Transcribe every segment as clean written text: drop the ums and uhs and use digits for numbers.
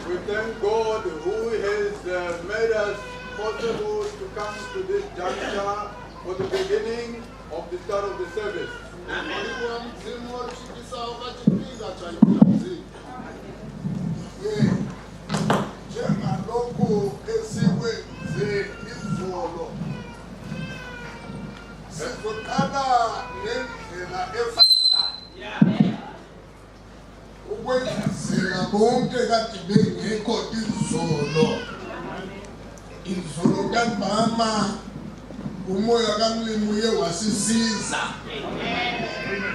We thank God who has made us possible to come to this juncture for the beginning of the start of the service. Umoya kamlimuye wasisiza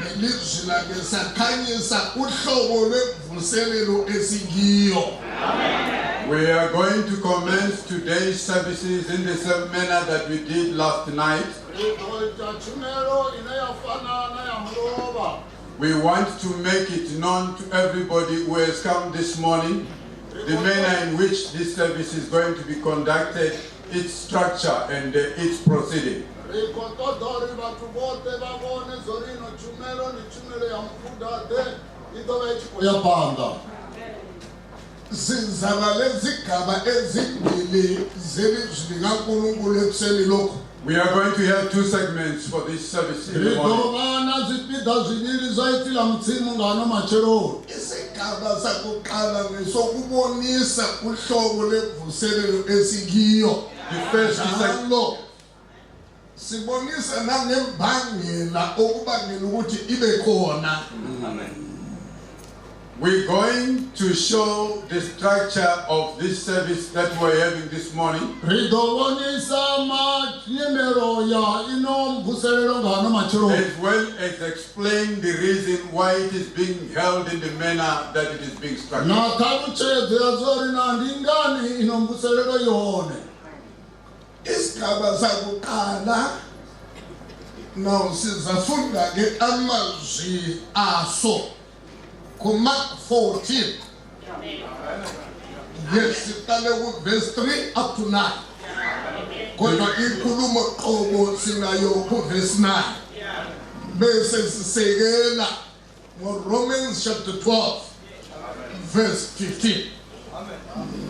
nelizwi lakhe sakhanyisa uhlobo lwevuselelo esikiyo. We are going to commence today's services in the same manner that we did last night. We want to make it known to everybody who has come this morning the manner in which this service is going to be conducted, its structure and its proceeding. We are going to have two segments for this service in the morning. The first segment. We're going to show the structure of this service that we're having this morning. As well as explain the reason why it is being held in the manner that it is being structured. Now sizafunda ke amazwi aso Mark 14. Yes, siqale ku verse 3 up to 9. Kodwa inkulumo qobo sinayo ku verse 9. Bese sisekela ngo Romans chapter 12 verse 15.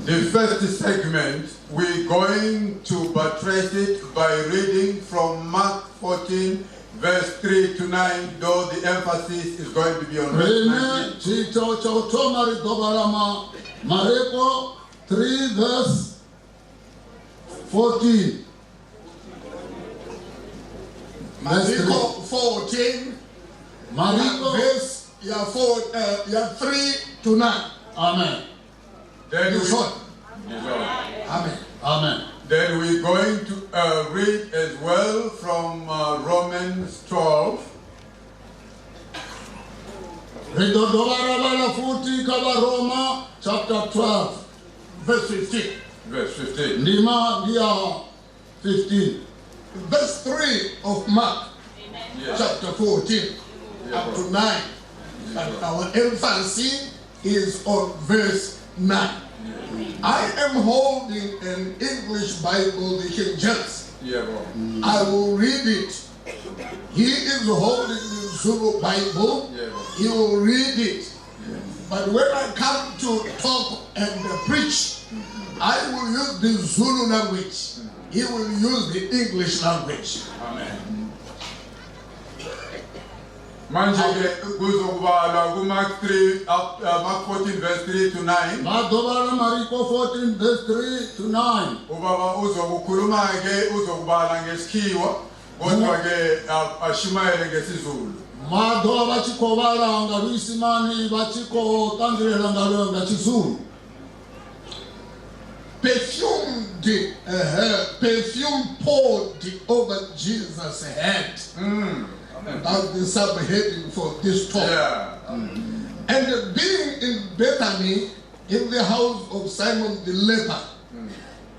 The first segment, we're going to buttress it by reading from Mark 14, verse 3 to 9, though the emphasis is going to be on verse 19. Mariko 3 verse 14. Mariko 14. Mariko verse 3 to 9. Amen. Then Amen. Amen. Then we're going to read as well from Romans 12. Roma chapter 12 verse 15. Verse 15. Nima 15. Verse 3 of Mark chapter 14 up to 9. And our emphasis is on verse 9. I am holding an English Bible, the King James. I will read it. He is holding the Zulu Bible. He will read it. But when I come to talk and preach, I will use the Zulu language. He will use the English language. Amen. Manje kuzokubalwa ku Mark 3 Mark 14 verse 3 to 9. Madobala Mariko 14 verse 3 to 9. Ubaba uzokukhuluma ke uzokubala ngesikhiwa kodwa ke ashumayele ngesizulu. Mado bachikobala ngaluisimani bachiko tandilela ngalo ngachizulu. Perfume poured over Jesus' head. That's the subheading for this talk. And being in Bethany, in the house of Simon the leper,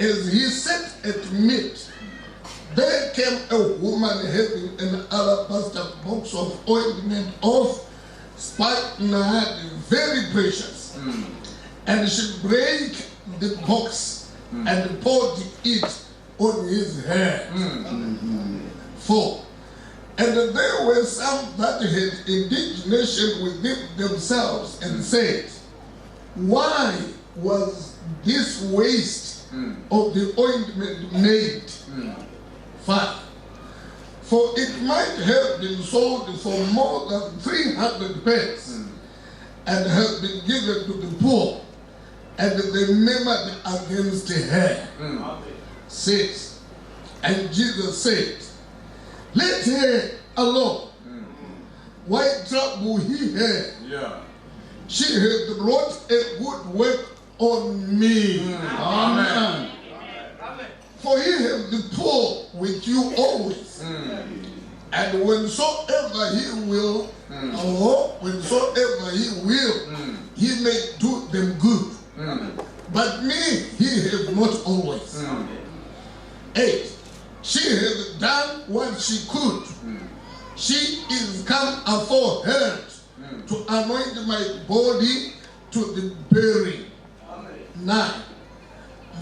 as he sat at meat, there came a woman having an alabaster box of ointment of spikenard, very precious. And she brake the box and poured it on his head. 4. And there were some that had indignation within themselves and said, why was this waste of the ointment made? 5. For it might have been sold for more than 300 pence and have been given to the poor. And they murmured against her. 6. And Jesus said, let her alone. Why trouble he her? She had wrought a good work on me. Amen. For he has the poor with you always. And whensoever he will, he may do them good. But me, he has not always. 8. She has done what she could. She is come aforehand to anoint my body to the burying. 9.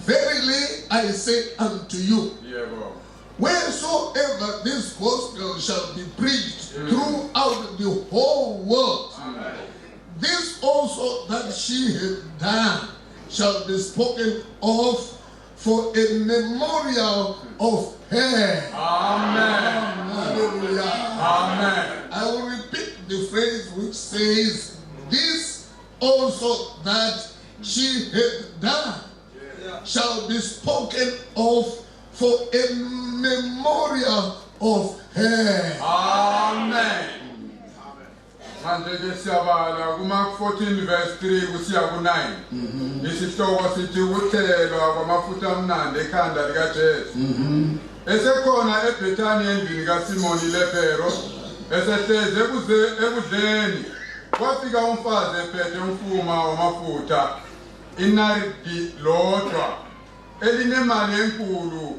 Verily I say unto you, wheresoever this gospel shall be preached throughout the whole world, this also that she hath done shall be spoken of for a memorial of her. Amen. Hallelujah. Amen. I will repeat the phrase which says, this also that she hath done shall be spoken of for a memorial of her. Amen. Manje siyabala kuMark 14 verse 3 kusiya ku9. Isihloko sithi ukuthelwa kwamafutha amnandi ekhanda lika Jesu. Esekhona eBethani endlini kaSimoni lepero, esehleze ekudleni. Kwafika umfazi ephethe umfuma wamafutha, inardi lodwa, elinemali enkulu.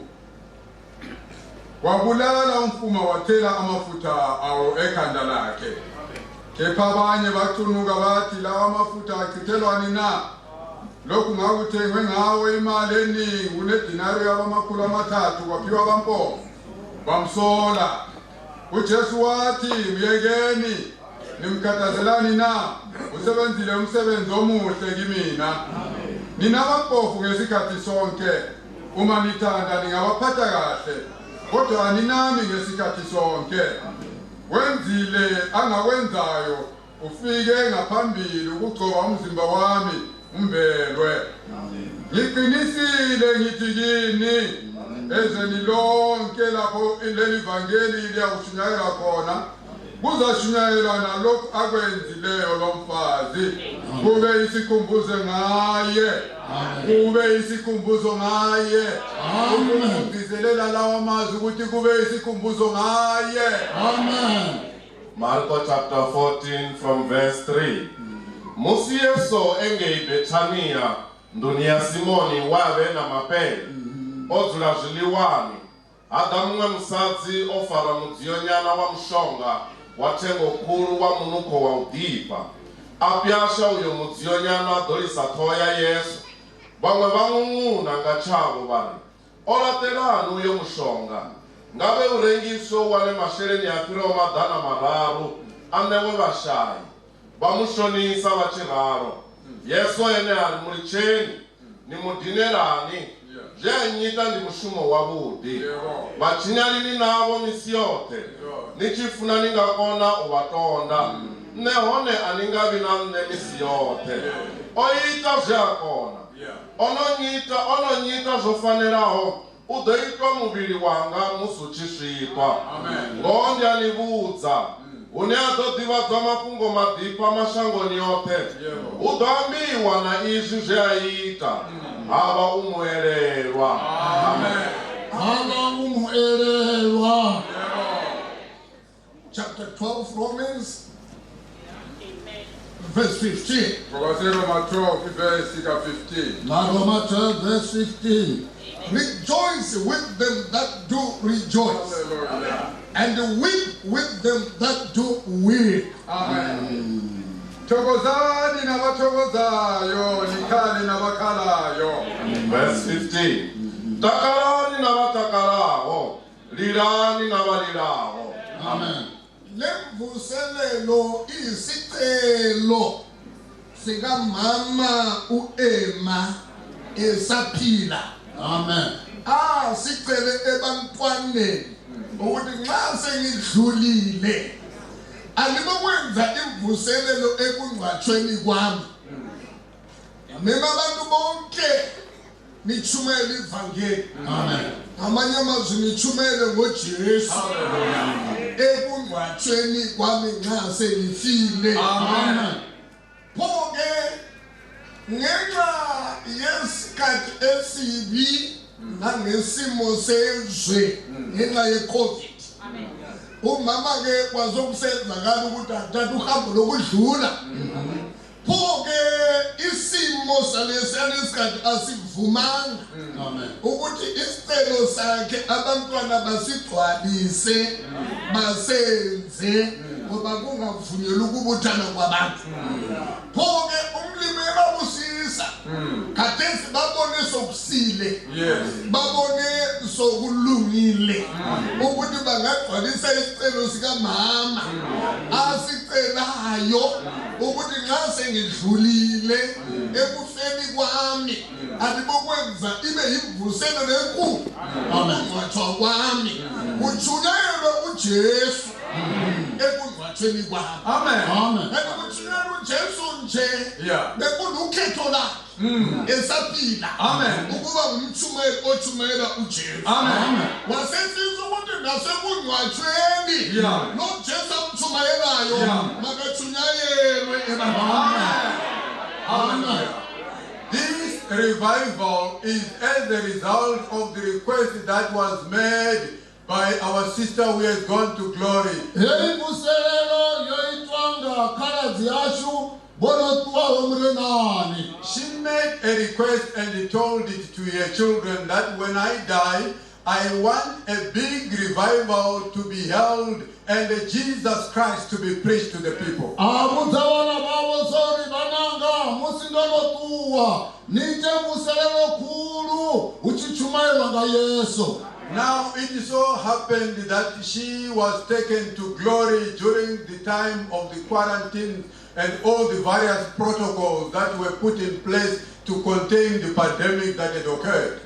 Wabulala umfuma wathela amafutha awo ekhanda lakhe. Kepha abanye bathunuka bathi lawa amafutha achithelwani na? Lokhu ngakuthengwe ngawo imali eningi kunedinari yabamakhulu amathathu kwaphiwa abampofu. Bamsola. uJesu wathi myekeni nimkhathazelani na? Usebenzile umsebenzi omuhle kimina. Nina abampofu ngesikhathi sonke. Uma nithanda ningabaphatha kahle. Kodwa aninami ngesikhathi sonke. Wenzile angakwenzayo ufike ngaphambili ukugcoba umzimba wami umbelwe. Ngiqinisile ngithi kini ezweni lonke lapho leli vangeli liyakushunyayela khona kuzashunyayelwa nalokhu akwenzileyo lo mfazi. Kube isikhumbuzo ngaye. Kube isikhumbuzo ngaye. Ukuzizelela lawa mazwi ukuthi kube isikhumbuzo ngaye. Amen. Mark chapter 14 from verse 3. Musi Yesu eBethania nduni ya Simoni wabe na mapele ozula ziliwani Adamu msadzi ofara mudzionyana wa mshonga watengo kuru wa munuko wa udipa apyasha uyo mudzionyana dolisa toya Yesu bamwe bamunguna ngachabo bani olateranu uyo mshonga ngabe urengiso wale mashereni afiro madana mararu anewe bashayi bamushonisa bachiraro Yesu ene ali mulicheni ni mudinerani jenyita ndi mushumo wabudi bachinyalini nabo misiyote nichifuna ningakona ubatonda nehone aningabi namne misiyote oyita jakona ononyita zofaneraho udoitwa mubili wanga musuchishitwa ngondi anibudza une adodivadzwa mafungo madipa mashangoni yote udoambiwa na izvi zveaita hava umuererwa. Amen. Hava umuererwa. Chapter 12 Romans verse 15. Roma 12 verse 15. Roma 12 verse 15. Rejoice with them that do rejoice. Hallelujah. And weep with them that do weep. Amen. Thokozani nabathokozayo nikhali nabakalayo. Verse 15. Takalani nabatakalaho lilani nabaliraho. Amen. Lemvuselelo isicelo sikamama uEma esaphila. Amen. Sicele ebantwaneni ukuthi nxa sengidlulile alibokwenza imvuselelo ekungcwatshweni kwami. Mina abantu bonke nichumele ivangeli. Amen. Amanye amazwi nichumele ngoJesu. Ekungcwatshweni kwami nxa sengifile. Amen. Pho-ke ngenxa yesikhathi esibi nangesimo sezwe ngenxa ye-COVID. Umama-ke kwazokusenzakala ukuthi athathe uhambo lokudlula. Pho-ke isimo salesisikhathi asivumanga ukuthi isicelo sakhe abantwana basigcwalise basenze ngoba kungavunyelwa ukubuthana kwabantu. Pho-ke umlimi ebabusisa khathesi babone sokusile, babone sokulungile ukuthi bangagcwalisa isicelo sikamama asicelayo ukuthi nxa sengidlulile ekufeni kwami alibokwenza ibe yimvuselelo enkulu ukungcwatshwa kwami kutshunyayelwe uJesu ekungcwatshweni kwami. Amen. Kutshunyayelwe uJesu nje bekunukhetho lakhe esaphila ukuba ngumthumeli othumela uJesu. Wasesiza ukuthi nasekungcwatshweni lo Jesu amthumayelayo makathunyayelwe ebantwini. Amen. This revival is as a result of the request that was made by our sister who has gone to glory. She made a request and told it to her children that when I die, I want a big revival to be held and Jesus Christ to be preached to the people. Now it so happened that she was taken to glory during the time of the quarantine and all the various protocols that were put in place to contain the pandemic that had occurred.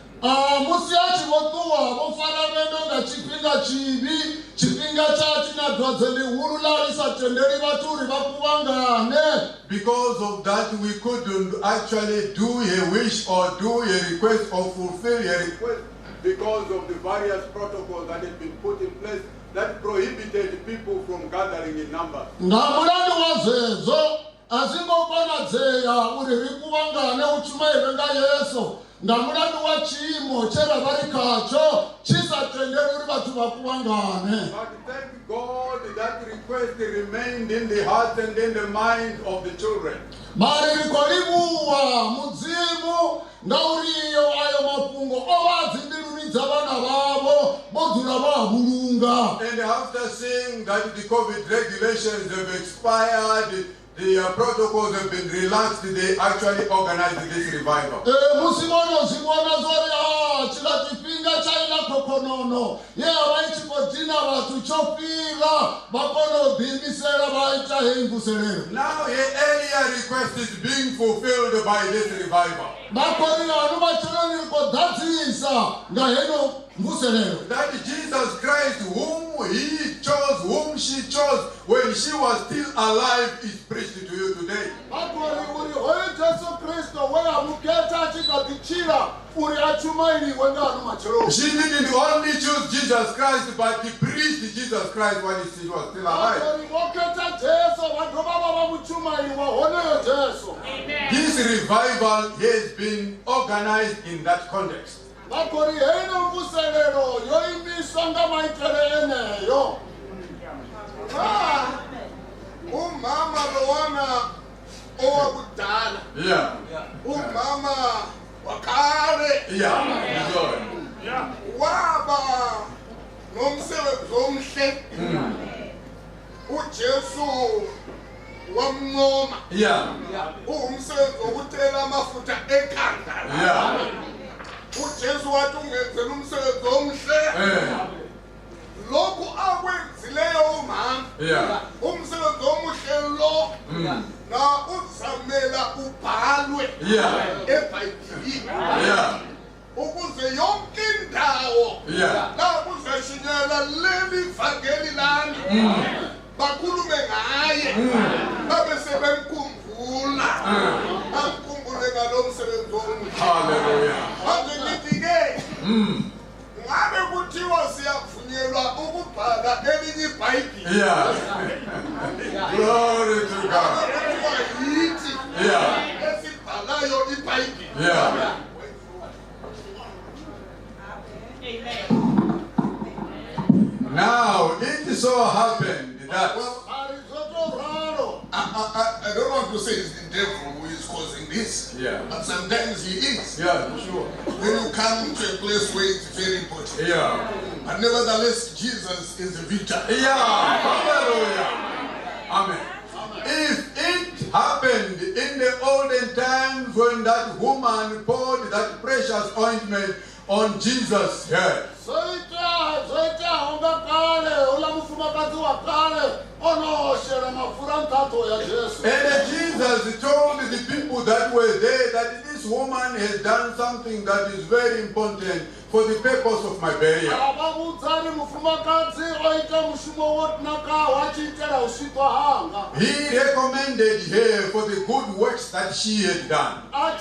Because of that, we couldn't actually do a wish or do a request or fulfill a request because of the various protocols that had been put in place that prohibited people from gathering in numbers. But thank God that request remained in the heart and in the mind of the children. And after seeing that the COVID regulations have expired, the protocols have been relaxed, they actually organized this revival. Now your earlier request is being fulfilled by this revival. That Jesus Christ, whom he chose, whom she chose when she was still alive, is preached to you today. She didn't only choose Jesus Christ, but he preached Jesus Christ when she was still alive. This revival has been organized in that context. Umama lowana owakudala. Umama wakale. Waba nomsebenzi omhle. uJesu wamncoma. Umsebenzi wokuthela amafutha ekhanda. uJesu wathi ungenzela umsebenzi omhle. Lokhu akwenzileyo umama umsebenzi omuhle lo na uzamela ibhalwe eBhayibhelini. Ukuze yonke indawo la kuzashinyela leli vangeli lami bakhulume ngaye babe sebemkhumbula bamkhumbule ngalo msebenzi omuhle. Hallelujah. Manje ngithi-ke ngabe kuthiwa siyavunyelwa ukubhala elinye iBhayibheli. Glory to God. Yithi esibhalayo iBhayibheli. Now it so happened that I don't want to say it's the devil who is causing this, but sometimes he is. Sure. When you come to a place where it's very important. But nevertheless, Jesus is the victor. Hallelujah. Amen. If it happened in the olden times when that woman poured that precious ointment on Jesus' head, and Jesus told the people that were there that this woman has done something that is very important for the purpose of my burial. He recommended her for the good works that she had done. And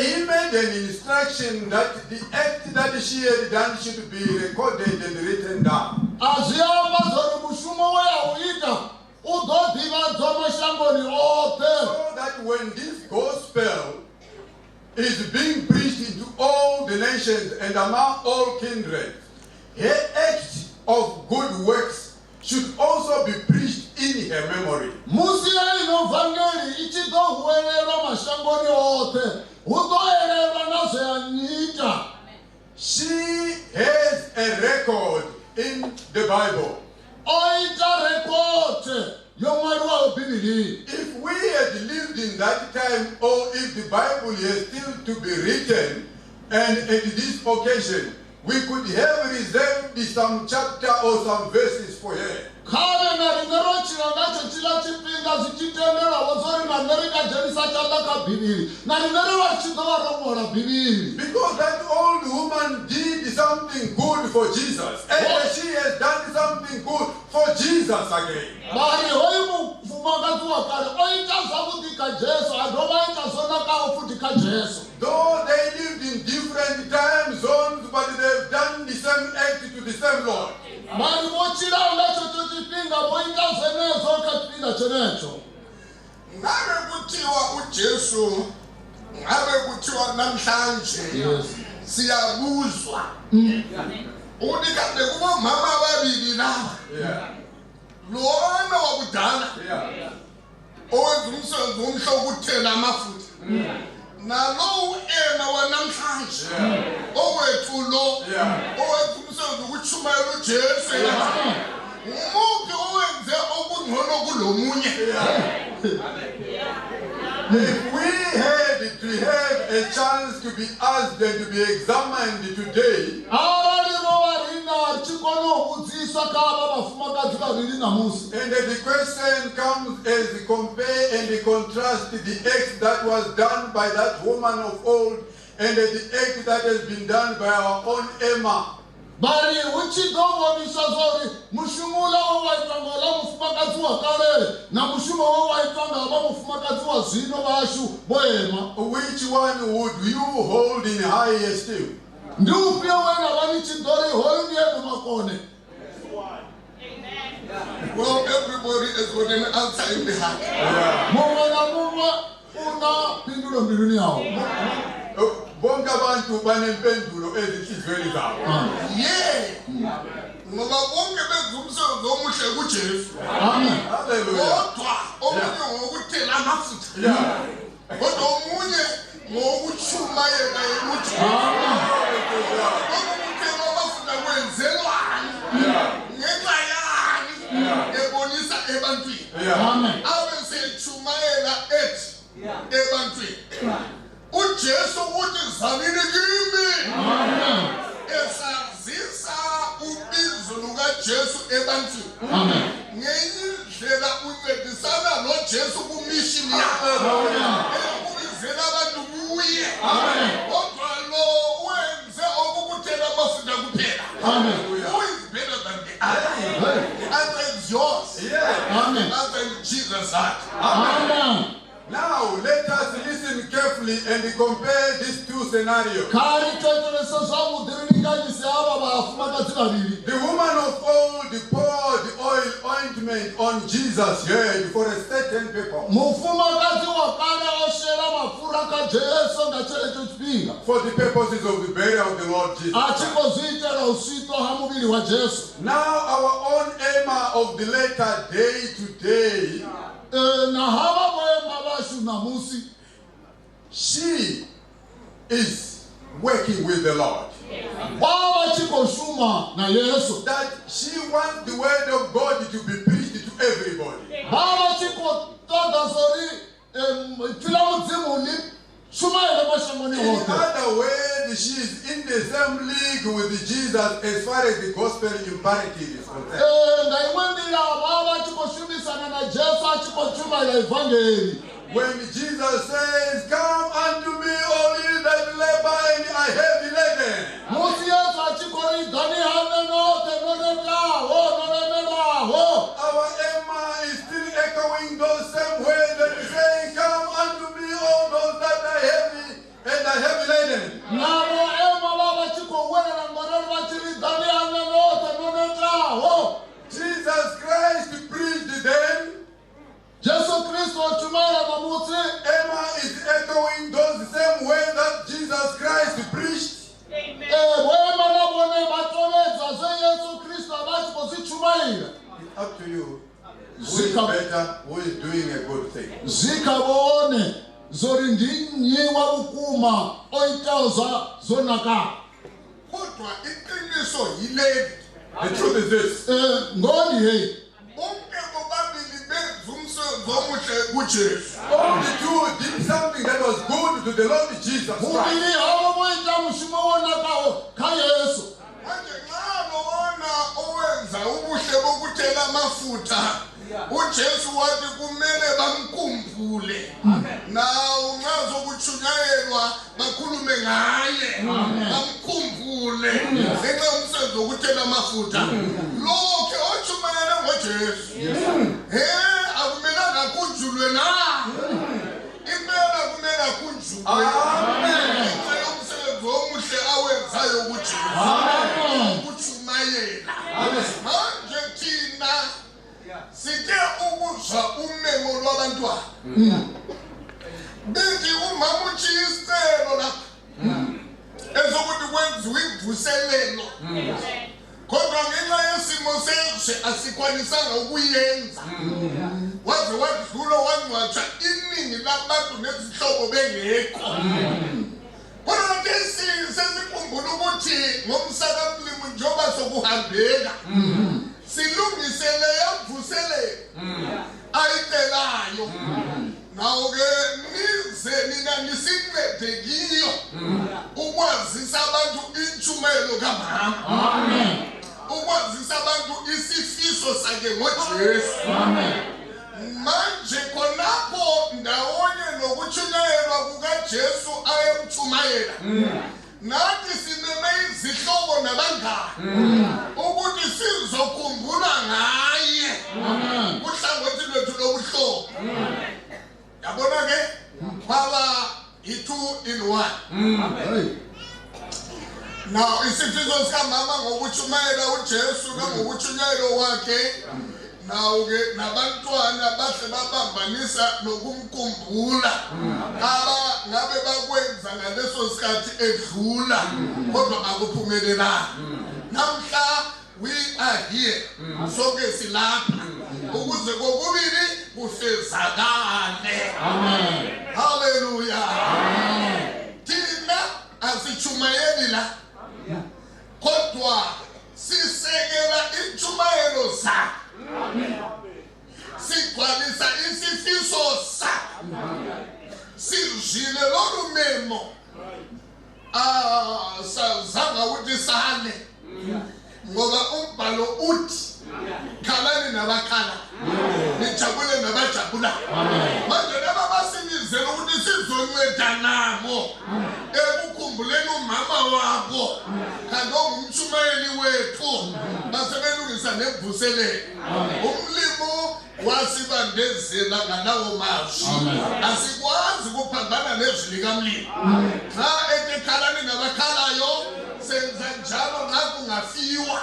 he made an instruction that the act that she had done should be recorded and written down. So that when this gospel is being preached into all the nations and among all kindreds, her act of good works should also be preached in her memory. She has a record in the Bible. If we had lived in that time, or if the Bible is still to be written, and at this occasion, we could have reserved some chapter or some verses for her. Because that old woman did something good for Jesus, and she has done something good for Jesus again. Though they lived in different time zones, but they've done the same act to the same Lord. Ngabe kuthiwa uJesu, ngabe kuthiwa namhlanje siyabuzwa ukuthi kade kuba mama ababili laba, lona wakudala owenza umsebenzi omhle ukuthela amafutha, nalo ena wanamhlanje owethu lo owenza umsebenzi ukuchumayela uJesu, umuphi owenze okungcono kulomunye? If we had to have a chance to be asked and to be examined today, and the question comes as compare and contrast the act that was done by that woman of old and the act that has been done by our own Emma. Bari uchidovonisha zori mushumula waitanga mufumakazi wa kale na mushuma waitanga mufumakazi wa zino bashu boema. Which one would you hold in high esteem? Ndu pia wena wanichidori hold ye makone. Well, everybody has got an answer in the heart. Mwana una pindulo mbiruni yao. Bonga bantu banempendulo ezinhlizweni zabo. Ngoba bonke benza umsebenzi omuhle kuJesu. Amen. Hallelujah. Kodwa omunye ngokuthela amafutha. Kodwa omunye ngokuchumayela emuthi. Ukuthela amafutha kwenzelwani? Ngenxa yani ebonisa ebantwini. Amen. Abesechumayela ethi ebantwini. uJesu uthi zalini kimi. Esazisa ubizo lukaJesu ebantwini. ngeyindlela uncedisana noJesu kumishini yakho ukubizela abantu kuye kodwa lo wenze okukuthela amafutha kuphela. Who is better than the other? The answer is yours. The answer is Jesus' heart. Now let us listen carefully and compare these two scenarios. The woman of old poured the ointment on Jesus' head for a certain purpose. For the purposes of the burial of the Lord Jesus. Now our own Emma of the later day today, she is working with the Lord. That she wants the word of God to be preached to everybody. In other words, she is in the same league with Jesus as far as the gospel imperative is concerned. When Jesus says, "Come unto me, all ye that labor and are heavy laden," our Emma is still echoing those same words that is saying, "Come unto me, all those that are heavy and are heavy laden." Jesus Christ preached them. Emma is echoing those same words that Jesus Christ preached. It's up to you. Who is better? Who is doing a good thing? The truth is this. All the two did something that was good to the Lord Jesus Christ. uJesu wathi kumele bamkhumbule nawo ngazo kuchunyayelwa bakhulume ngaye bamkhumbule ngenxa umsebenzi wokuthela amafutha lokho ochumayela ngoJesu akumelanga kunjulwe na impela kumele kunjulwe ngenxa yomsebenzi omuhle awenzayo kuJesu ukuchumayela manje thina sithe ukuzwa umemo lwabantwana benzi umama uchiselo lapha ezokuthi kwenziwe ivuselelo kodwa ngenxa yesimo sezwe asikwanisanga ukuyenza waze wadlula wangcwatsha iningi labantu nezihlobo bengekho kodwa sesikhumbula ukuthi ngomsakamlimi njengoba sokuhambeka silungisele yavusele ayitelayo nawo-ke nize nina nisincede kiyo ukwazisa abantu intshumayelo kamama ukwazisa abantu isifiso sakhe ngoJesu manje khonapho ndawonye nokutshunyayelwa kukaJesu ayemtshumayela nathi sineme izihlobo nabangani ukuthi sizokhumbula ngaye kuhlangothi lwethu lobuhlobo yabona ke baba i2 in 1 now isifiso sikamama ngokutshumayela uJesu nangokutshunyayelo wakhe nawo-ke nabantwana bahle babambanisa nokumkhumbula ngabe bakwenza ngaleso sikhathi edlula kodwa akuphumelelanga namhla we are here sonke silapha ukuze kokubili kufezakale haleluya thina asitshumayeli la kodwa sisekela intshumayelo zakhe sigcwalisa isifiso sakhe sizile lolu memo sazanga ukuthi sale ngoba umbhalo uthi khalani nabakhala nijabule nabajabula manje laba basinizela ukuthi sizonceda nabo ekukhumbuleni umama wabo kanti ongumshumayeli wethu basebelungisa nevuselelo umlimo wasibandezela ngalawo mazwi asikwazi ukuphambana nezwi likamlimo xa ekekhalani nabakhalayo senza njalo ngakungafiwa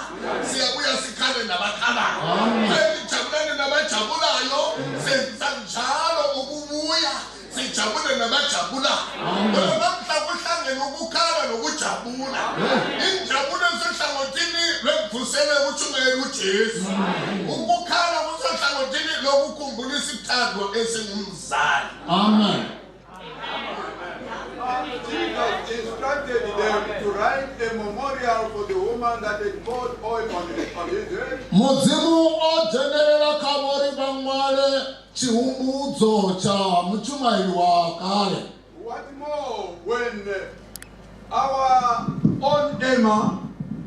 siyabuya sikhale nabakhalayo sijabulane nabajabulayo senza njalo ukubuya sijabule nabajabulayo namhla kuhlangene ukukhala nokujabula injabulo esehlangothini lwekuvuselelo utshumayeli uJesu ukukhala kusehlangothini lokukhumbula isithandwa esingumzali. Amen. Jesus instructed them to write a memorial for the woman that had poured oil on his head. Mudzimu ojenerera kavori vamwale chihumbudzo cha muchumairi wa kale. What more when our own Emma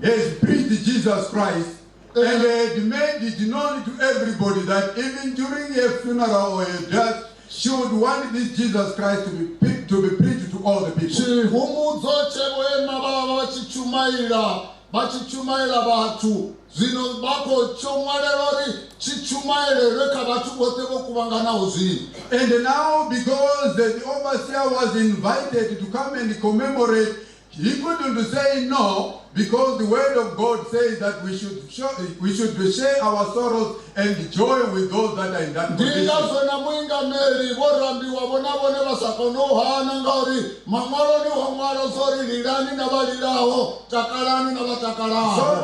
has preached Jesus Christ and had made it known to everybody that even during a funeral or a death, she would want this Jesus Christ to be preached to all the people. Chihumbudzo chevema baba vachichumaira vatu zvino bako chomwarerori chichumaire reka vatu vote vokuvanganawo zvinhu. And now because the overseer was invited to come and commemorate, he couldn't say no, because the word of God says that we should share our sorrows and joy with those that are in that condition. So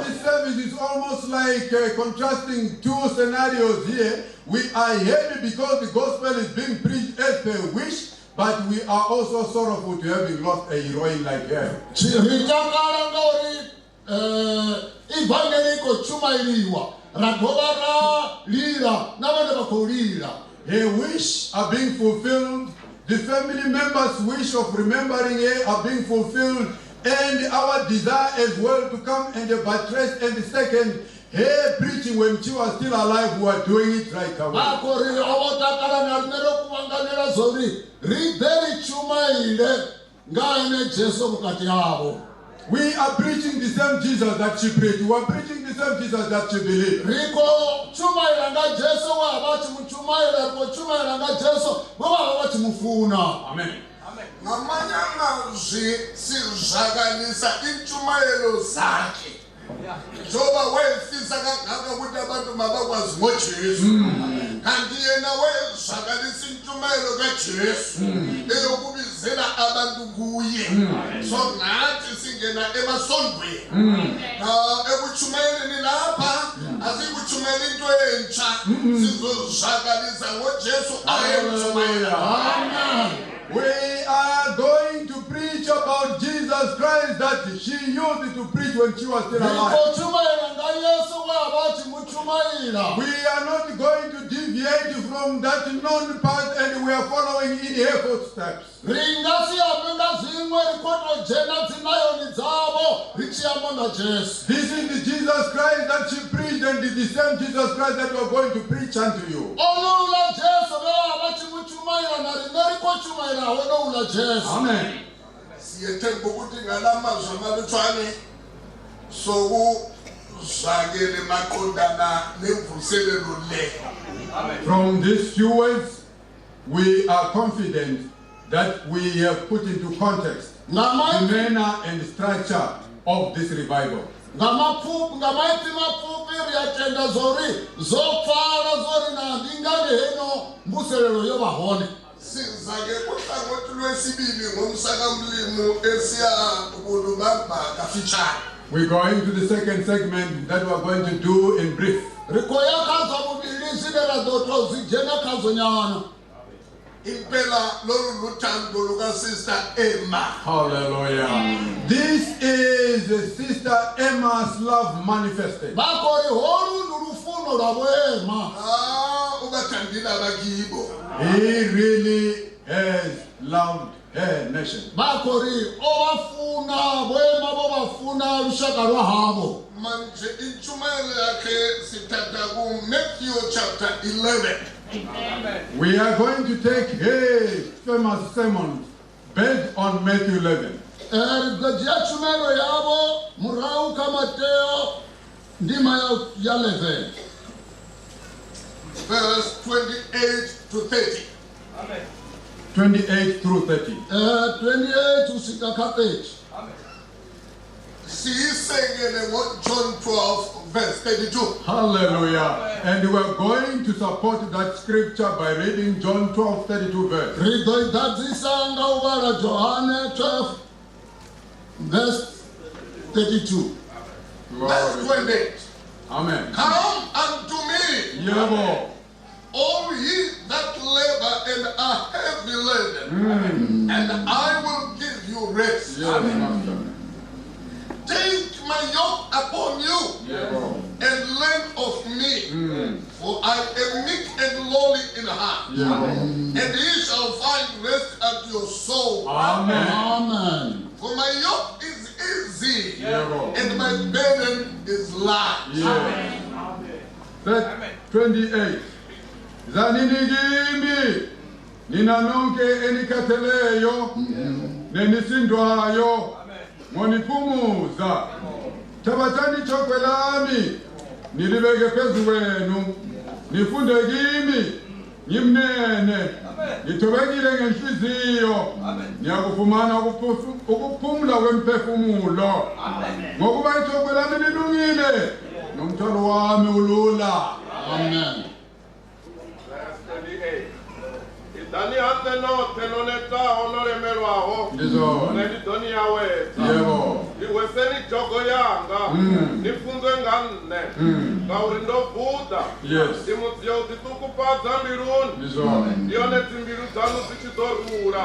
this service is almost like contrasting two scenarios here. We are happy because the gospel is being preached as per wish, but we are also sorrowful to having lost a heroine like her. Her wish are being fulfilled. The family members' wish of remembering her are being fulfilled. And our desire as well to come and buttress and second her preaching when she was still alive, we are doing it right away. We are preaching the same Jesus that she preached. We are preaching the same Jesus that she believed. Amen. Joba wefisa kangaka ukuthi abantu mabakwazi ngoJesu kanti yena wezakalisa intshumayelo kaJesu eyokubizela abantu kuye so nathi singena emasondweni ekutshumayeleni lapha asikutshumayela into entsha sizozakalisa ngoJesu ayemtshumayela. Amen. We are going to preach about Jesus Christ that she used to preach when she was still alive. We are not going to deviate from that known path, and we are following in her footsteps. This is the Jesus Christ that she preached, and the same Jesus Christ that we are going to preach unto you. Amen. From these few words, we are confident that we have put into context the manner and structure of this revival. We're going to the second segment that we're going to do in brief. Hallelujah. This is Sister Emma's love manifested. He really has loved her nation. bakori obafuna boema bobafuna lushaka lwahabo manje intshumayelo yakhe sithatha ku Matthew chapter 11. We are going to take his famous sermon based on Matthew 11. Gajia chumelo yabo murau kamateo ndima ya 11. Verse 28 to 30. 28 through 30. 28 to 30. See, singing John 12, verse 32. Hallelujah. And we are going to support that scripture by reading John 12, 32 verse. John 12, verse 32. Verse 28. Amen. Come unto me, Yebo. all ye that labor and are heavy laden, and I will give you rest. Yes, Master. Take my yoke upon you, Yebo. and learn of me, for I am meek and lowly in heart, Yebo. and ye shall find rest at your soul. Amen. Amen. For my yoke is easy, Yebo. and my burden is light. Yes. That 28. Zanini gimi nina nonke enikateleyo nenisindwayo monipumuza tabatani chokwe lami nilibeke phezu wenu nifunde kimi ngimnene ngithobekile ngenhliziyo ngiyakufumana ukuphumula kwemphefumulo ngokuba ichokwe lami lilungile nomthwalo wami ulula. Amen. Dani ante no teloneta honoremelwaho. Ndizo. Neditoni yawe. Yebo. Iweseni jogo yanga. Nifunzwe ngane. Kaurindo Buddha. Yes. Dimutio titukupadza mbiruni. Ndizo. Ndione timbiru dzanu zichidorura.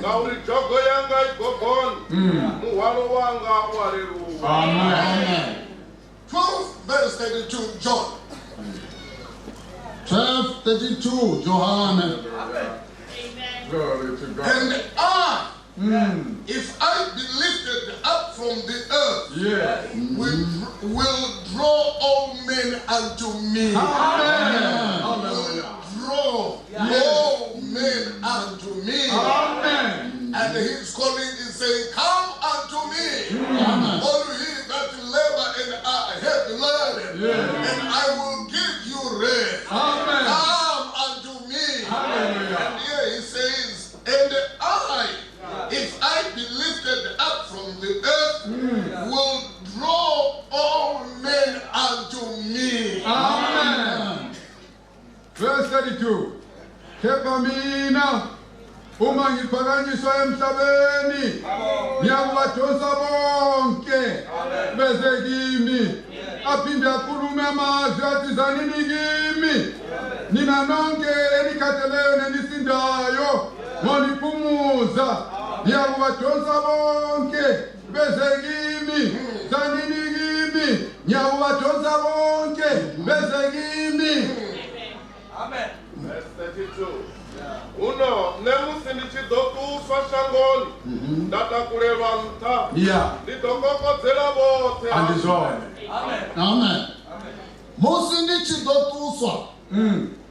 Kauri jogo yanga igogoni. Muhwalo wanga wareruka. Amen. 12 verse 32, John. 12:32, John. Amen. Glory to God. And I, if I be lifted up from the earth, Yes. will draw all men unto me. Amen. Will draw all men unto me. Amen. And his calling is saying, come unto me, all ye that labor and are heavy laden, and I will give you rest. Amen. Come unto me. Hallelujah. And here he says, and I, if I be lifted up from the earth, will draw all men unto me. Amen. Verse 32. Kepa mina uma ngiphakanyiswa emhlabeni ngiyakubadosa bonke bese kimi aphinde akhulume amazwi athi zanini kimi nina nonke enikhatheleyo nenisindayo ngoniphumuza ngiyakubadosa bonke bese kimi zanini kimi ngiyakubadosa bonke bese kimi. Amen. Verse 32. Uno nemusindichidokuswa shangoni ndatakureva nta nditokokodzera vote. Andizone. Amen. Musindichidokuswa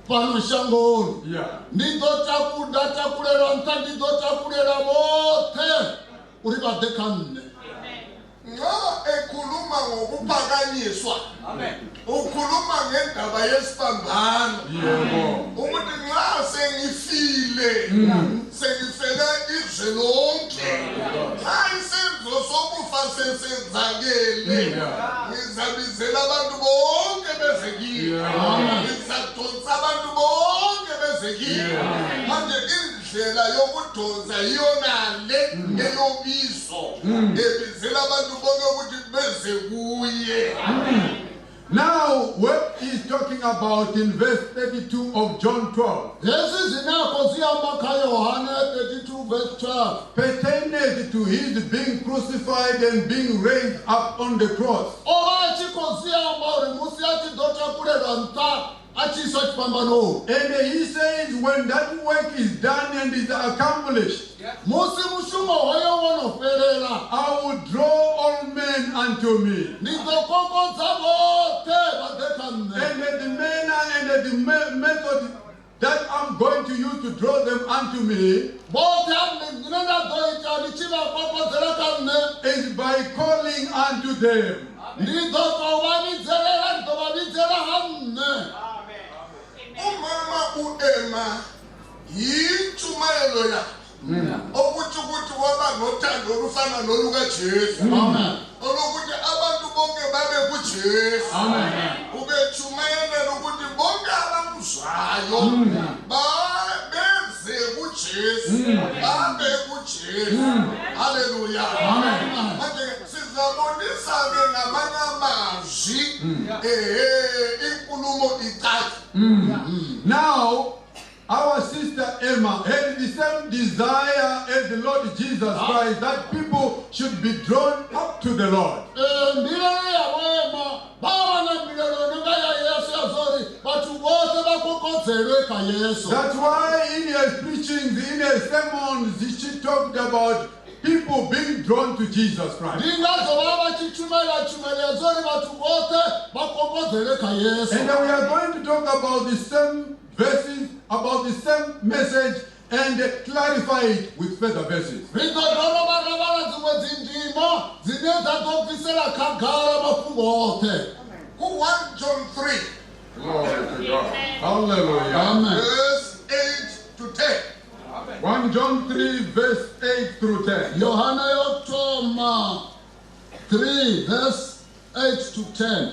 pano shangoni nditakurera nta nditakurera vote uri vadekane. Nxa ekhuluma ngokuphakanyiswa ukhuluma ngendaba yesibambano ukuthi nxa sengifile sengifele izwe lonke nxa isenzo sokufa sesenzakele ngizabizela abantu bonke beze kimi ngizadonsa abantu bonke beze kimi manje indlela yokudonsa yiyonale eyobizo ebizela abantu bonke ukuthi beze kuye. Now, what he's talking about in verse 32 of John 12 pertains to his being crucified and being raised up on the cross. And he says, when that work is done and is accomplished, I will draw all men unto me. And the manner and the method that I'm going to use to draw them unto me is by calling unto them. Umama uema yitshumayelo ya okuthi ukuthi waba nothando olufana noluka Jesu olokuthi abantu bonke babe kuJesu ubetshumayela ukuthi bonke abamzwayo beze kuJesu babe kuJesu. Haleluya. Manje sizabonisa ke ngamanye amazwi inkulumo icaca. Now, our sister Emma had the same desire as the Lord Jesus Christ, that people should be drawn up to the Lord. That's why in his preachings, in his sermons, she talked about people being drawn to Jesus Christ. And we are going to talk about the same verses, about the same message, and clarify it with further verses. 1 John 3. Glory to God. Hallelujah. Verse 8 to 10. 1 John 3, verse 8 through 10. Yohana yokuthoma 3 verse 8 to 10.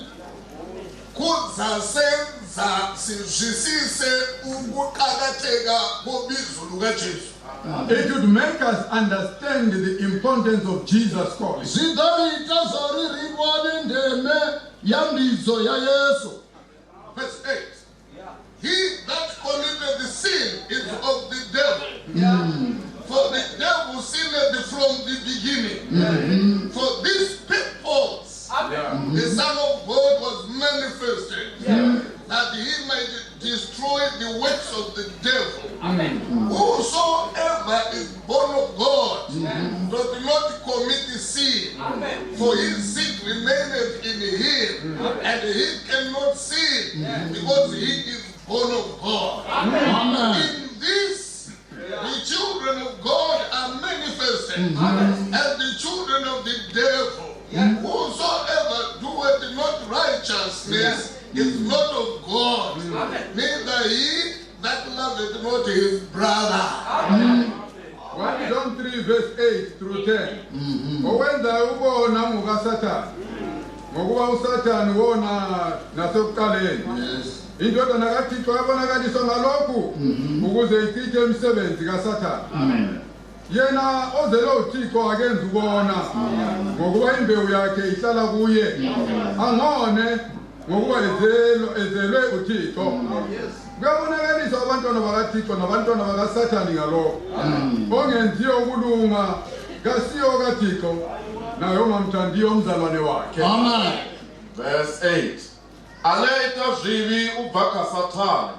Kuzasenza sizwisise ukuqakatheka kobizo luka Jesu. It would make us understand the importance of Jesus calling. Verse 8. He that committed the sin is of the devil. For the devil sinned from the beginning. For this purpose, the Son of God was manifested, that he might destroy the works of the devil. Whosoever is born of God does not commit sin, for his seed remaineth in him, and he cannot sin because he is born of God. In this, the children of God are manifested, and the children of the devil. Whosoever doeth not righteousness is not of God, neither he that loveth not his brother. 1 John 3, verse 8 through 10. Owenza ubona muka Satan. Ngokuba uSatan wona nasekuqaleni. Indodana kaThixo yabonakaliswa ngalokhu ukuze ichithe imisebenzi kaSathane. Yena ozele uThixo akenza ubona ngokuba imbewu yakhe ihlala kuye. Angone ngokuba ezelwe uThixo. Kuyabonakaliswa abantwana bakaThixo nabantwana bakaSathane ngalokho. Ongenziyo ukulunga kasiyo kaThixo naye ongamthandiyo umzalwane wakhe. Amen. Verse 8. Anaita zvivi ubva kaSathane.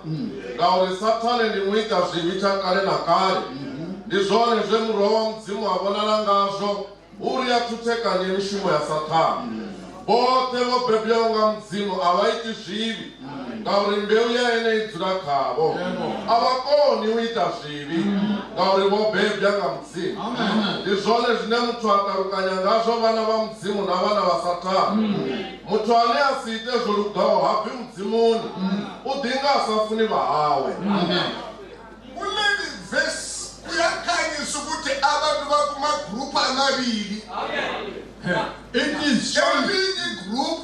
Ngauri Sathane ndimuita zvivi chakare nakare. Ndizvone zvemuroho wa mudzimu wabonana ngazvo uri yatuteka nemishumo yaSathane. Bote vobebya unga mudzimu avaiti zvivi. Ngauri mbeu yaene idzura kavo. Avakoni uita zvivi. Ngauri vobebya nga mudzimu. Ndizvone zvine muthu akarukanya ngazvo vana vamudzimu navana vaSathane. Muthu ane asiite zvorugawo habvi mudzimuni. Udinga asafuni vahawe. Kuleli verse kuyakhanyisa ukuthi abantu bakumagroup amabili. It is elinye group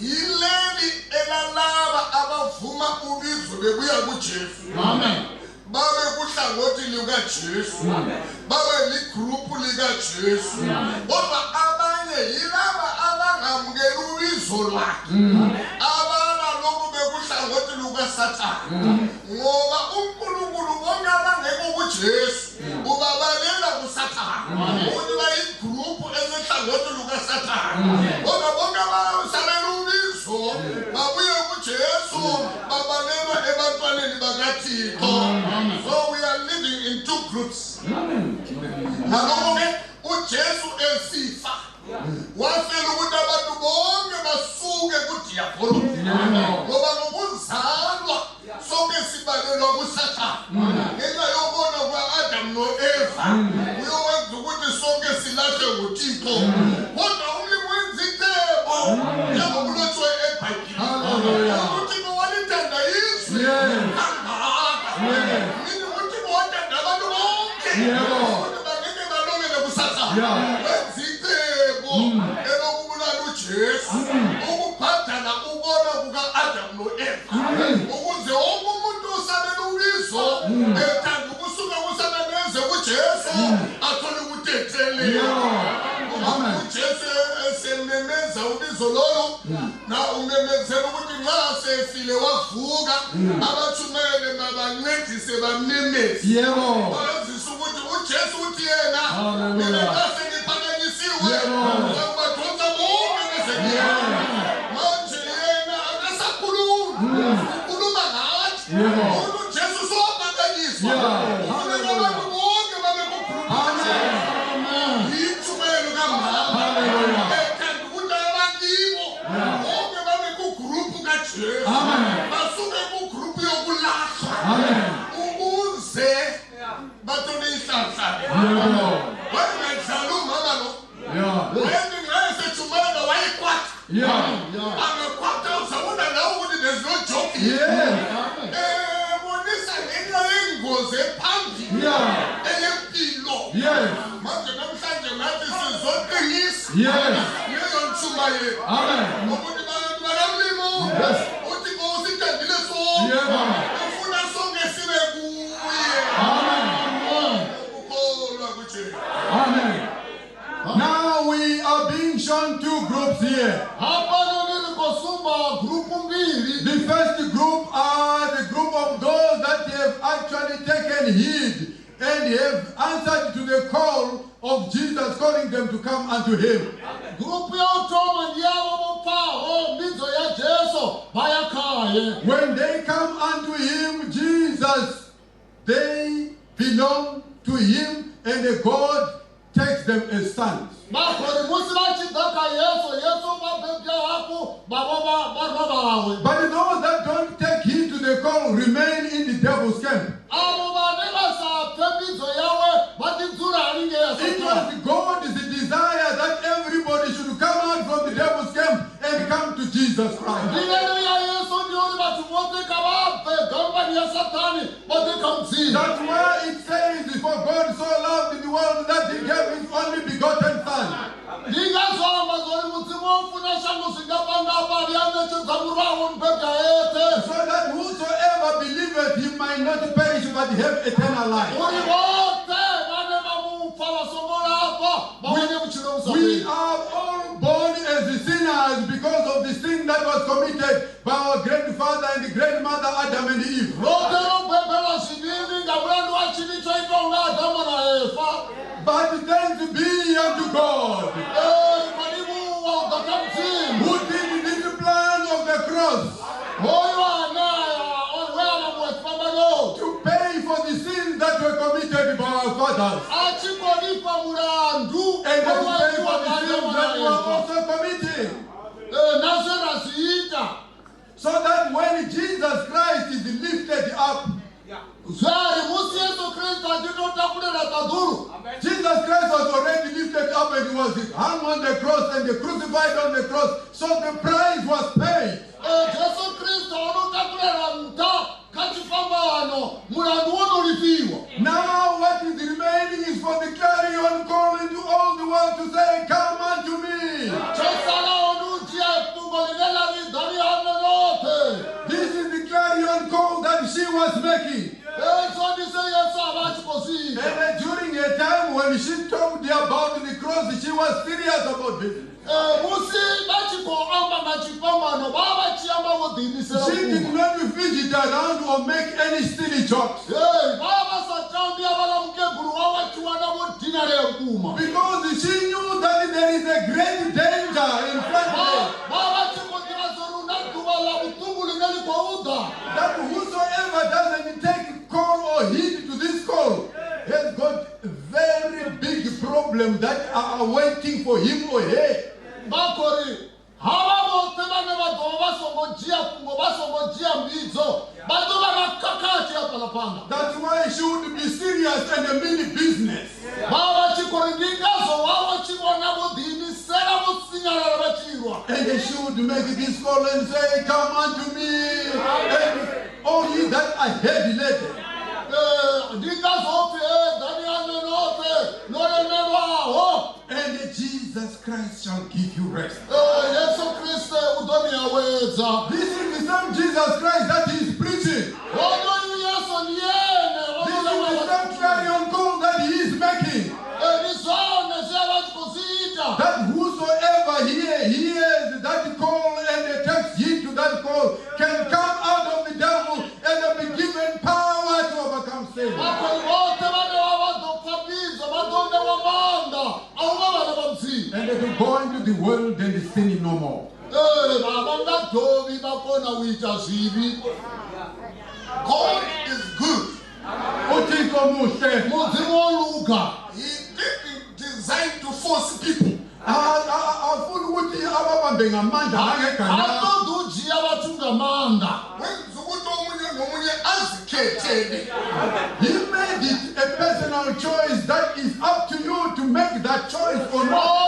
yileli elalaba abavuma ubizo bebuya kuJesu. Babe kuhlangothi lukaJesu. Babe ligroup likaJesu. Kodwa abanye yilaba abangamukela ubizo lwakhe. Abana lokhu bekuhlangothi lukaSathane. Ngoba uNkulunkulu bonke abangekho kuJesu ubabalela kuSathane. Uthi bayigroup ezihlangothi lukaSathane. Kodwa bonke abasalela ubizo babuye kuJesu babalela are living in two groups. Naloke uJesu esifa. Wafela ukuthi abantu bonke basuke kudiabolo. Ngoba ngokuzalwa sonke sibalelwa kuSathane. Ngenxa yobona kwa-Adam no-Eva uyowenza ukuthi sonke silahle nguThixo. Kodwa umlimi wenza icebo njengokulotshwe eBhayibhilini. UThixo walithanda izwe kangaka. Mina uThixo wathanda abantu bonke. Ukuthi bangeke balobele kuSathane. Wenza icebo elokubulala uJesu. Ukubhadala ukona kuka-Adam no-Eva. Ukuze wonke umuntu osabela ubizo ethanda ukusuka kuSathane eze kuJesu athole ukutetheleka. uJesu esememeza ubizo lolo na umemezela ukuthi nxa sefile wavuka abathumele mabancedise bamemeze. Bazisa ukuthi uJesu uthi yena mina ngasengiphakanyisiwe ngizobadonsa bonke bezekuyena. Manje yena akasakhulumi ukhuluma ngathi uJesu sophakanyiswa ufuna abantu bonke babe kukhuluma. Ithumelo kamama ethanda ukuthi abankibo bonke babe kugrupu kaJesu basuke kugrupu yokulahla ukuze bathole inhlanhla. Wayengedlala umama lo wayethi nxa esejumana wayekwatha angakwatha uzabona lawo ukuthi there's no joke here. Bonisa ngenxa yengozi ephambili eyempilo. Manje namhlanje nathi sizoqinisa leyo ntshumayelo ukuthi bantu bakamlimo uThixo usithandile sonke ufuna sonke sibe kuye. Ukholwa kuJesu. Now we are being shown two groups here. The first group are the group of those that have actually taken heed and have answered to the call of Jesus, calling them to come unto him. When they come unto him, Jesus, they belong to him, and the God takes them as sons. But those that don't take heed to the call remain in the devil's camp. It was God's desire that everybody should come out from the devil's camp and come to Jesus Christ. That's why it says, for God so loved the world that he gave his only begotten Son. So that whosoever believeth he might not perish but have eternal life. We are all born as sinners because of the sin that was committed by our grandfather and grandmother Adam and Eve. But thanks be unto God who did this plan of the cross to pay for the sins that were committed by our fathers and to pay for the sins that we were also committing. So that when Jesus Christ is lifted up, Jesus Christ was already lifted up and he was hung on the cross and crucified on the cross. So the price was paid. Now what is remaining is for the clarion call into all the world to say, come unto me. This is the clarion call that she was making. And during a time when she talked about the cross, she was serious about this. She did not fidget around or make any silly jokes. Because she knew that there is a great danger in front of her. That whosoever doesn't take call or heed to this call problem that are waiting for him or her. That's why he should be serious and a mini business. And they should make this call and say, come unto me, and all ye that are heavy laden. And Jesus Christ shall give you rest. This is the same Jesus Christ that he is preaching. This is the same clarion call that he is making. That whosoever hears that call and takes heed to that call can come out of the devil and be given power to overcome sin. And they will go into the world and sin no more. God is good. He didn't design to force people. He made it a personal choice that is up to you to make that choice or not.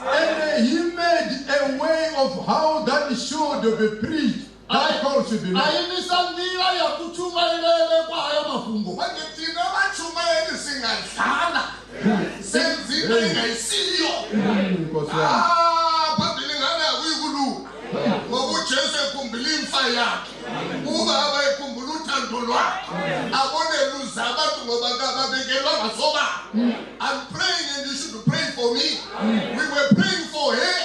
And he made a way of how that should be preached. That call should be made. I'm praying and you should pray for me. We were praying for her.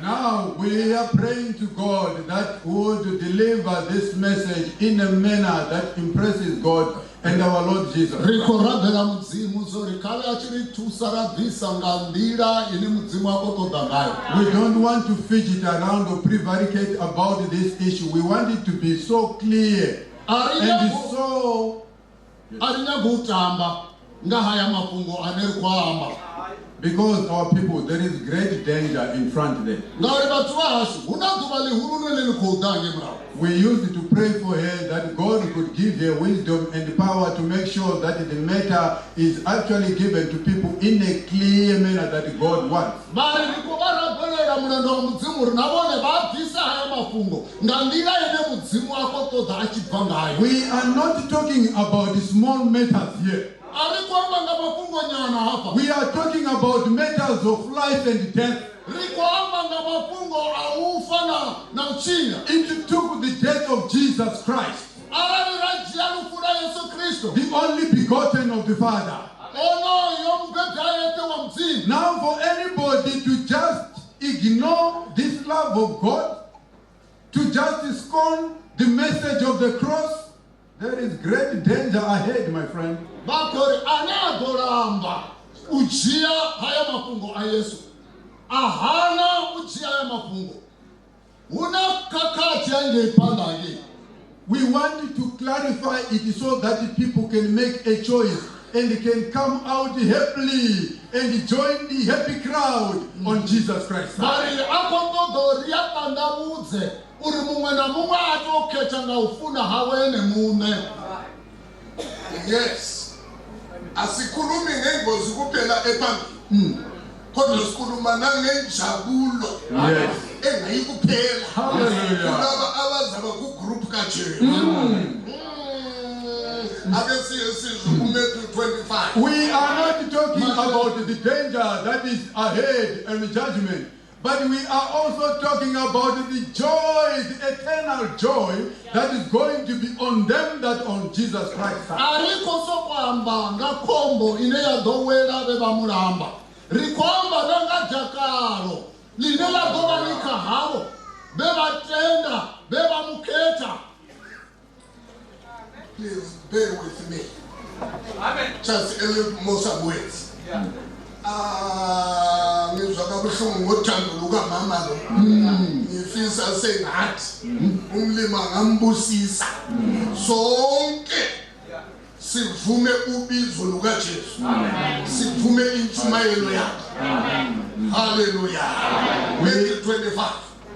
Now we are praying to God that would deliver this message in a manner that impresses God and our Lord Jesus. We don't want to fidget around or prevaricate about this issue. We want it to be so clear and so... Because our people, there is great danger in front of them. We used to pray for her that God could give her wisdom and power to make sure that the matter is actually given to people in a clear manner that God wants. We are not talking about the small matters here. We are talking about matters of life and death. It took the death of Jesus Christ, the only begotten of the Father. Now for anybody to just ignore this love of God, to just scorn the message of the cross, there is great danger ahead, my friend. We want to clarify it so that people can make a choice and can come out happily and join the happy crowd on Jesus Christ. Yes. Asikhulumi ngengozi kuphela ephambili. Kodwa sikhuluma nangenjabulo. Yes. Engayikuphela. Hallelujah. Kulaba abazaba ku group kaje. We are not talking about the danger that is ahead and the judgment. but we are also talking about the joy, the eternal joy that is going to be on them that on Jesus Christ. Ariko sokwamba ngakhombo ine yadowela bebamulamba. Rikwamba nanga jakalo line la doba likahalo bebatenda bebamuketa. Please bear with me. Amen. Just a little more some words. Yeah. Ngizwa kabuhlungu ngothando luka mama lo. Ngifisa sengathi umlima ngambusisa. Sonke sivume ubizo luka Jesu. Sivume intshumayelo yakhe. Hallelujah. Matthew 25.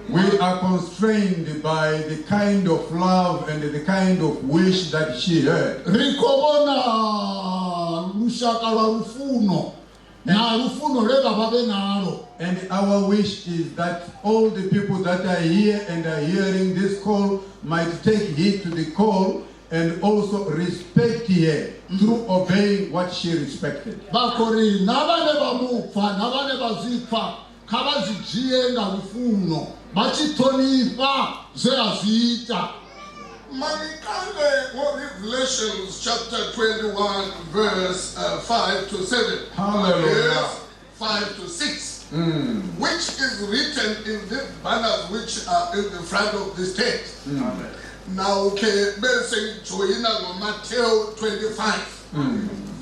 We are constrained by the kind of love and the kind of wish that she had. Rikobona lushaka la rufuno. And our wish is that all the people that are here and are hearing this call might take heed to the call and also respect her through obeying what she respected. Revelations chapter 21 verse 5 to 7. Hallelujah. 5 to 6. Which is written in the banners which are in the front of this text. Amen. Now, okay, join Matthew 25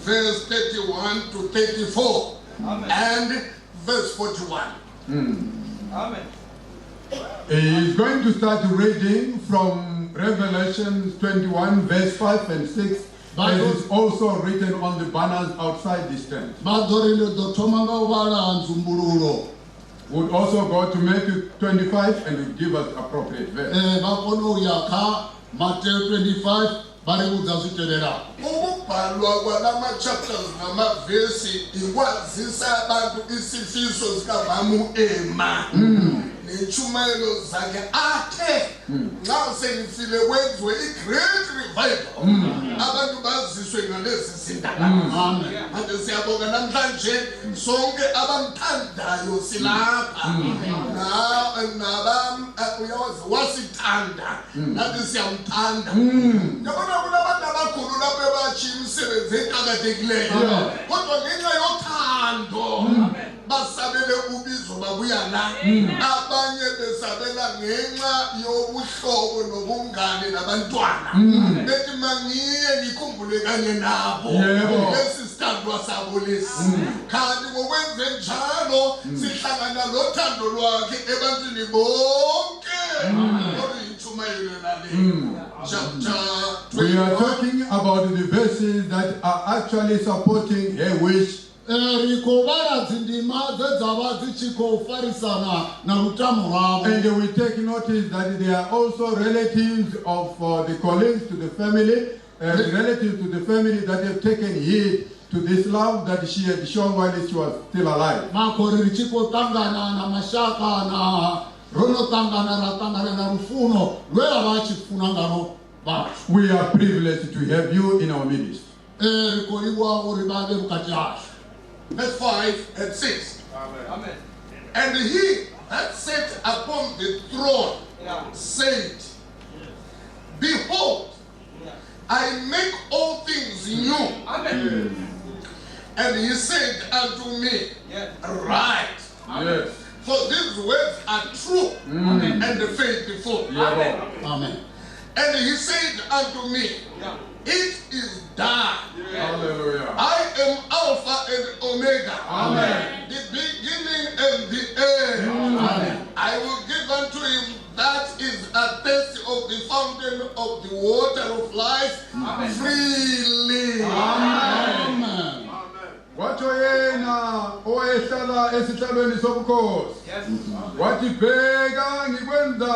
verse 31 to 34. Amen. And verse 41. Amen. He is going to start reading from Revelation 21 verse 5 and 6. It is also written on the banners outside this tent. Would also go to Matthew 25 and would give us appropriate verse. Matthew 25. Ukubhalwa kwalama chapters namavesi ikwazisa abantu isifiso sikaMamu Ema nentshumayelo zakhe athe nxa sengifile kwenziwe i-great revival abantu baziswe ngalezi zindaba. Manje siyabonga namhlanje sonke abamthandayo silapha nabam uyawazi wasithanda nathi siyamthanda. Yabona kunabantu abakhulu lapho ebatsho imisebenzi eqakathekileyo kodwa ngenxa yothando basabele ubizo babuya la. Abanye besabela ngenxa yobuhlobo nobungane nabantwana bethi mangiye ngikhumbule kanye nabo lesi sithandwa sabo lesi. Kanti ngokwenze njalo sihlangana lothando lwakhe ebantwini bonke. We are talking about the verses that are actually supporting her wish. And we take notice that they are also relatives of the colleagues to the family, relatives to the family that have taken heed to this love that she had shown while she was still alive. We are privileged to have you in our midst. Verse 5 and 6. Amen. And he that sat upon the throne said, Behold, I make all things new. Amen. And he said unto me, Right. Yes. For these words are true and faithful. Amen. Amen. And he said unto me, It is done. Hallelujah. I am Alpha and Omega. Amen. The beginning and the end. Amen. I will give unto him that is a taste of the fountain of the water of life freely. Amen. Amen. Wathi yena owayehlala esihlalweni sobukhosi wathi bheka ngikwenza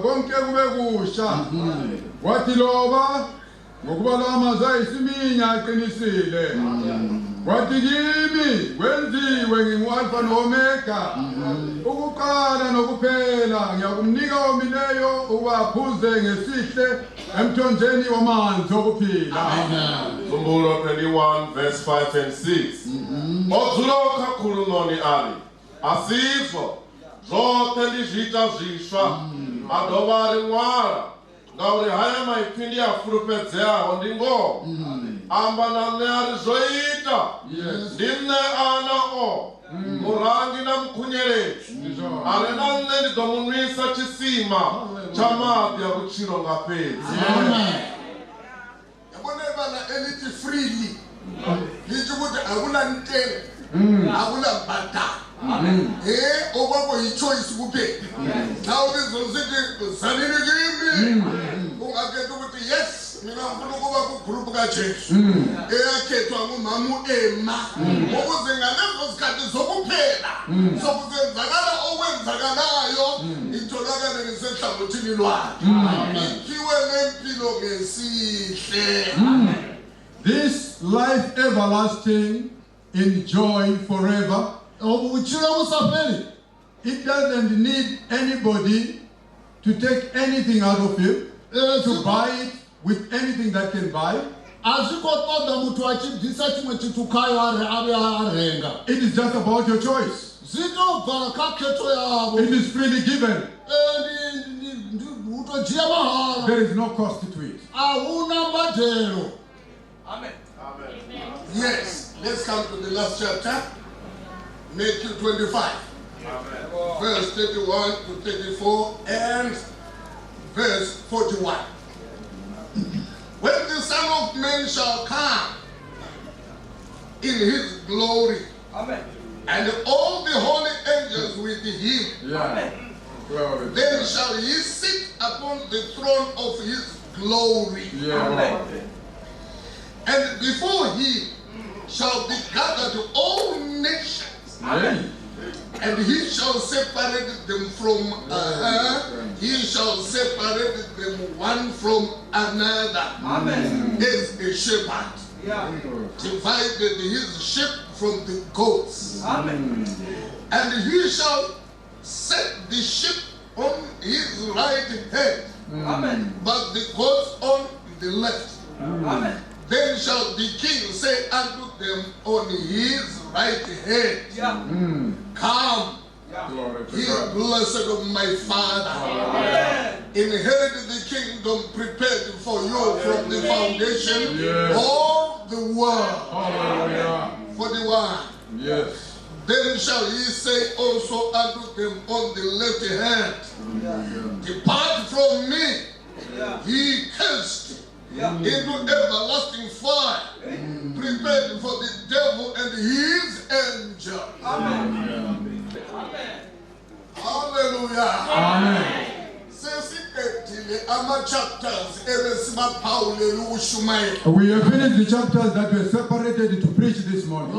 konke kube kusha wathi loba ngokuba la mazwi ayisiminya aqinisile wathi kimi kwenziwe ngingu-alpha no-omega ukuqala nokuphela ngiyakumnika omileyo ukuba aphuze ngesihle emthonjeni wamanzi okuphila. Zumbulo 21 verse 5 and 6. Ozulo kakhulu noni ali asizwa zvote ndizviita zvisva adova ari mwara ngauri haya maipfi ndi afulufedzeaho ndi ngoho amba na nne ari zvoita ndi nne ana o murangi na mukhunyeleti ari na nne ndi ḓo munwisa tshisima tsha maḓi a vhutshilo nga fhedzi. yabona vana elithi freely lithi ukuthi akuna ntelo akuna mbadalo okwakho yi-choice kuphela na ubizosithi zalini kimi ungakhetha ukuthi yes mina ngifuna ukuba kugrupu kajesu eyakhethwa ngumama u-ema ukuze ngalezo zikhathi zokuphela sokuzenzakala okwenzakalayo itholakale ngisehlangothini lwakhe iphiwe nempilo ngesihle. This life everlasting in joy forever. It doesn't need anybody to take anything out of you, to buy it with anything that can buy. It is just about your choice. It is freely given. There is no cost to it. Amen. Yes, let's come to the last chapter, Matthew 25. Verse 31 to 34 and verse 41. When the Son of Man shall come in his glory, and all the holy angels with him, then shall he sit upon the throne of his glory. And before him shall be gathered all nations. And he shall separate them from he shall separate them one from another. As a shepherd divided his sheep from the goats. And he shall set the sheep on his right hand, but the goats on the left. Then shall the king say unto them on his right hand, Come, ye blessed of my Father, inherit the kingdom prepared for you from the foundation of the world. 41. Then shall he say also unto them on the left hand, Depart from me, ye cursed, into everlasting fire, prepared for the devil and his angel. Amen. Hallelujah. Amen. We have finished the chapters that were separated to preach this morning.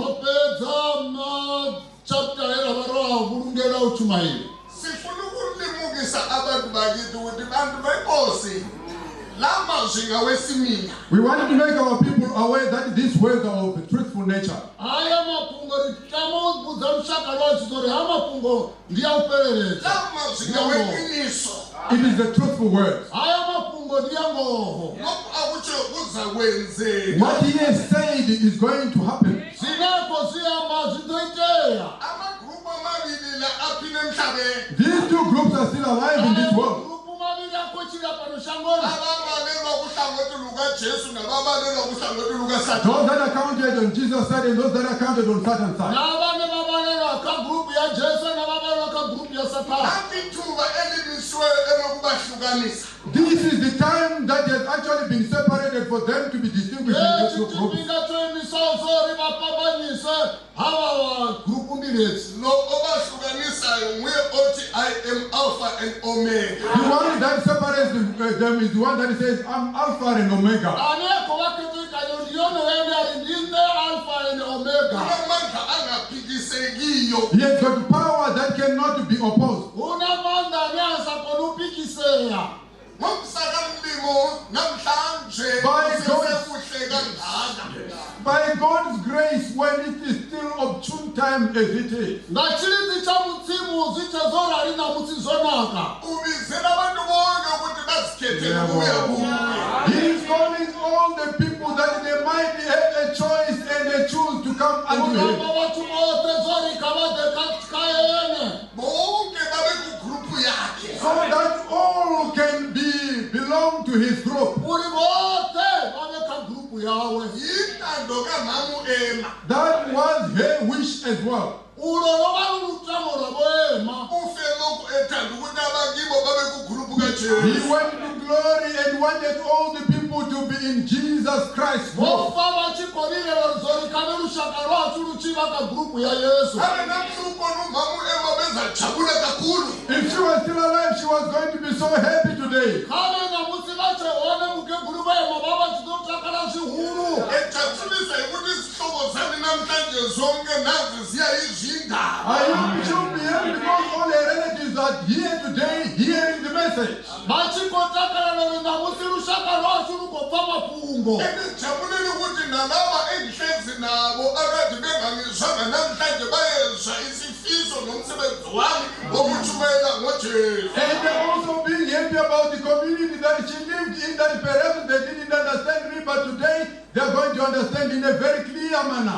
We wanted to make our people aware that these words are of a truthful nature. It is the truthful words. What he has said is going to happen. These two groups are still alive in this world. Those that are counted on Jesus' side and those that are counted on Satan's side. This is the time that has actually been separated for them to be distinguished in these two groups. I am Alpha and Omega. The one that separates them is the one that says, I'm Alpha and Omega. He has got power that cannot be opposed. By God's grace, when it is still opportune time as it is, He is calling all the people that they might have a choice and they choose to come unto Him. so that all can belong to his group. That was her wish as well. He went to glory and wanted all the people to be in Jesus Christ. If she was still alive, she was going to be so happy today. I should be happy because all the relatives are here today hearing the message. And they're also being happy about the community that she lived in, that perhaps they didn't understand me, but today they're going to understand in a very clear manner.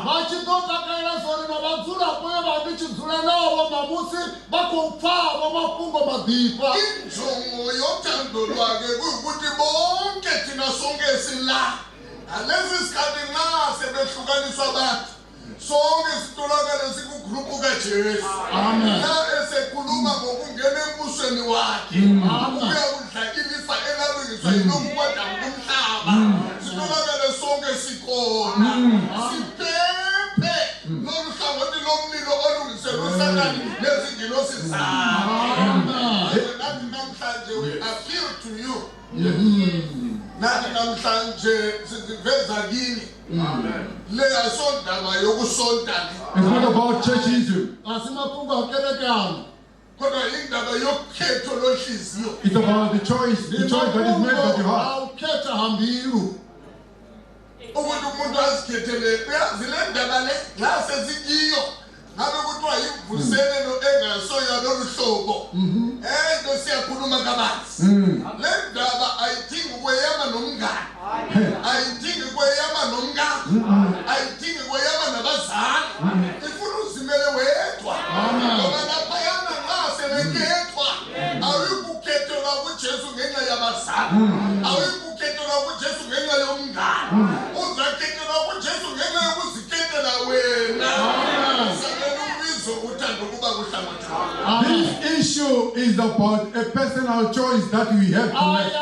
We appeal to you. It's not about churchism. It's about the choice that is made by the heart. This issue is about a personal choice that we have to make.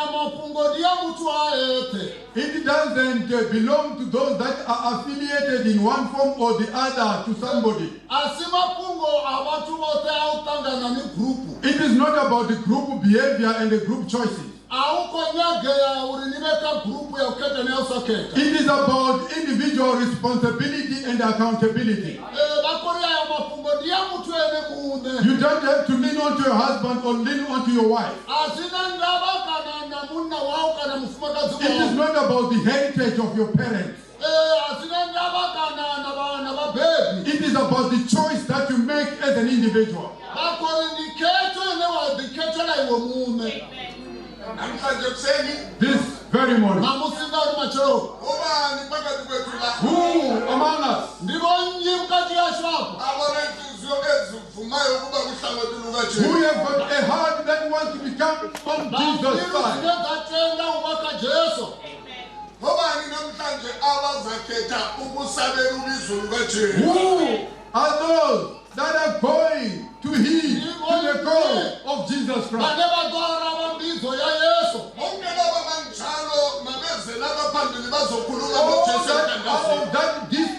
It doesn't belong to those that are affiliated in one form or the other to somebody. It is not about the group behavior and the group choices. It is about individual responsibility and accountability. You don't have to lean on to your husband or lean on to your wife. It is not about the heritage of your parents. It is about the choice that you make as an individual. This very morning, who among us who have got a heart that wants to become on Jesus' side? Who are those that are going to heed to the call of Jesus Christ? That this